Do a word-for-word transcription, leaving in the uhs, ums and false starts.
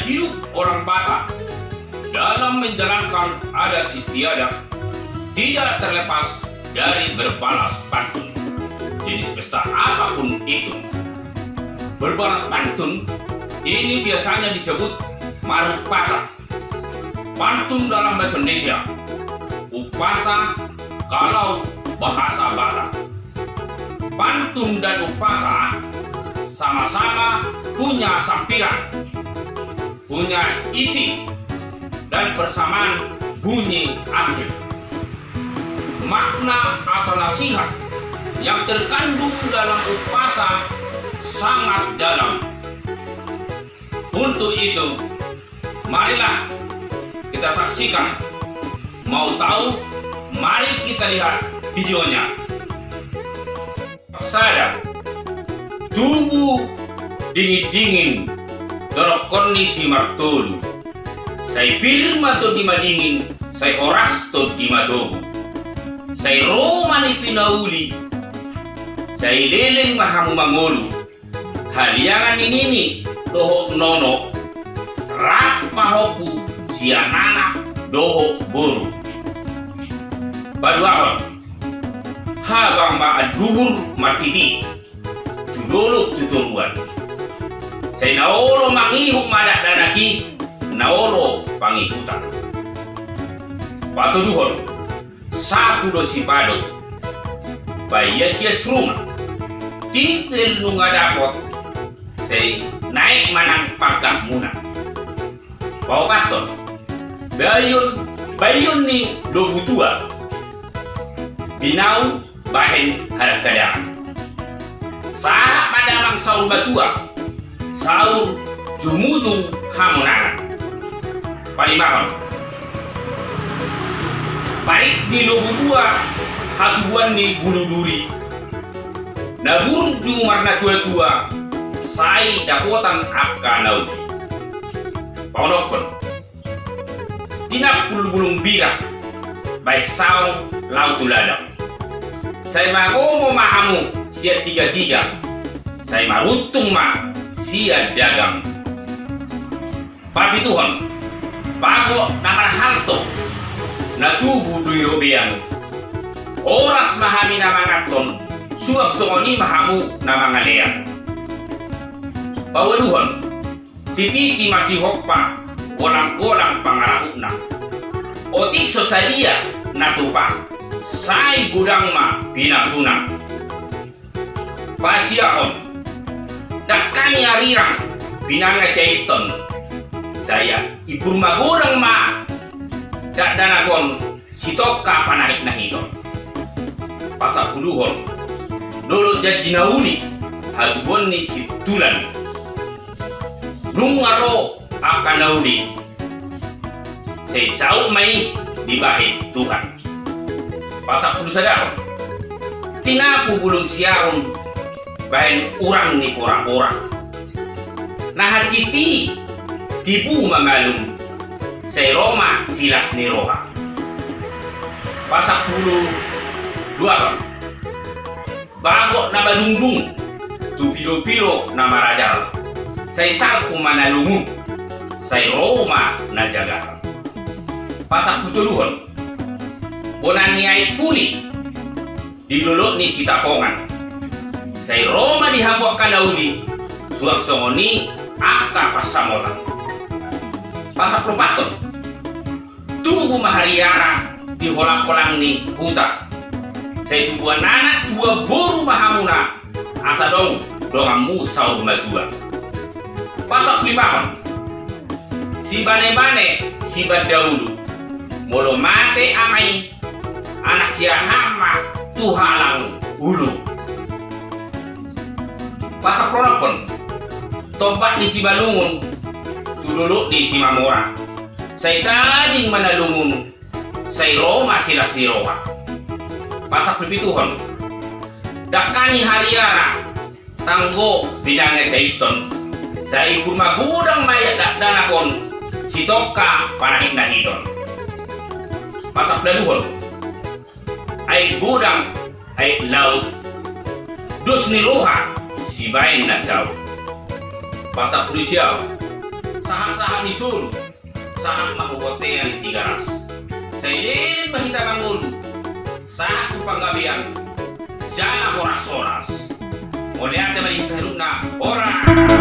Hidup orang Batak dalam menjalankan adat istiadat tidak terlepas dari berbalas pantun. Jenis pesta apapun itu, berbalas pantun ini biasanya disebut marumpasa. Pantun dalam bahasa Indonesia, umpasa kalau bahasa Batak. Pantun dan umpasa sama-sama punya sampiran, punya isi, dan persamaan bunyi akhir. Makna atau nasihat yang terkandung dalam umpasa sangat dalam. Untuk itu, marilah kita saksikan. Mau tahu? Mari kita lihat videonya. Sada. Tubu dingin-dingin, dorokkon ni si Martolu. Sai pir ma tondi madingin, sai horas tondi matogu. Sai ro ma ni pinauli, sai leleng ma hamu mangolu. Haliangan ni nini dohot nono, rap pahompu sian anak dohot boru. Paduahon. Habang ma anduhur martiti tu dolok tu toruan. Sai na olo mangihut ma dakdanak i, na olo pangihutan. Patoluhon. Sapu do sipadot, paias-ias ruma. Tipil nunga dapot, sai naek ma nang pangkatmuna. Paopathon. Baion, baion ni lobu tua, binau bahen hadak-hadakan. Sahat ma damang saur matua, saur jumujung hamonangan. Palimahon. Parik ni lobu tua, hatubuan ni bulu duri, na burju marnatua-tua, sai dapotan angka na uli. Paonomhon. Tinampul bulung bira, baen saong laho tu ladang. Sai mangomo ma hamu sian tiga-tiga, sai maruntung ma sian dagang. Papituhon. Bagot na marhalto, na tubu di robean. Horas ma hami na manganhon, suang songon i ma hamu na mangalean. Paualuhon. Sititi ma sihompa, golang-golang pangarahutna. Otik so sadia na tupa, sai godang ma pinasuna. Pasiahon. Dangka ni arirang pinangeteithon, sai ibur magodang ma dakdanak on. Sitongka panahit-nahiton. Pasampuluhon. Dolok janji na uli, hatubuan ni sintulan. Nunga ro angka na uli, sai saut ma i dibahen Tuhan. Pasampulusadahon. Tinapu bulung siaun, baen urang ni pora-pora. Na hansit i tibu ma malum, sai ro ma silas ni roha. Pasampuluduahon. Bagot na madungdung, tu pilo-pilo na marajar, sai salpu ma na lungun, sai ro ma na jagar. Pasampulutoluhon. Bona ni aek puli di dolok ni Sitapongan. Sai ro ma di hamu angka na uli, suang songon i angka pansamotan. Pasampuluopathon. Tubu ma hariara di holang-holang ni huta. Sai tubuan anak tubuan boru ma hamuna, asa adong donganmu saur matua. Pasampuluolimahon. Sibane-bane, sibanda ulu. Molo mate ama i, anak siahaan ma tu halang ulu. Pasampuluonohon. Tombak ni Simalungun tu dolok ni Simamora. Sai tading ma na lungun, sai ro ma silas ni roha. Pasampulupituhon. Dangka ni hariara, tanggo pinangeteithon, sai ibur magodang ma i dakdanak on, sitongka panahit-nahiton. Pasampuluualuhon. Aek godang, aek laut, dos ni roha sibaen na saut. Pasampulusiahon. sahat-sahat ni solu, sahat ma tu bontean Tigaras. Sai leleng ma hita mangolu, sahat tu panggabean, jala horas-horas. Mauliate ma di hita saluhutna, horas.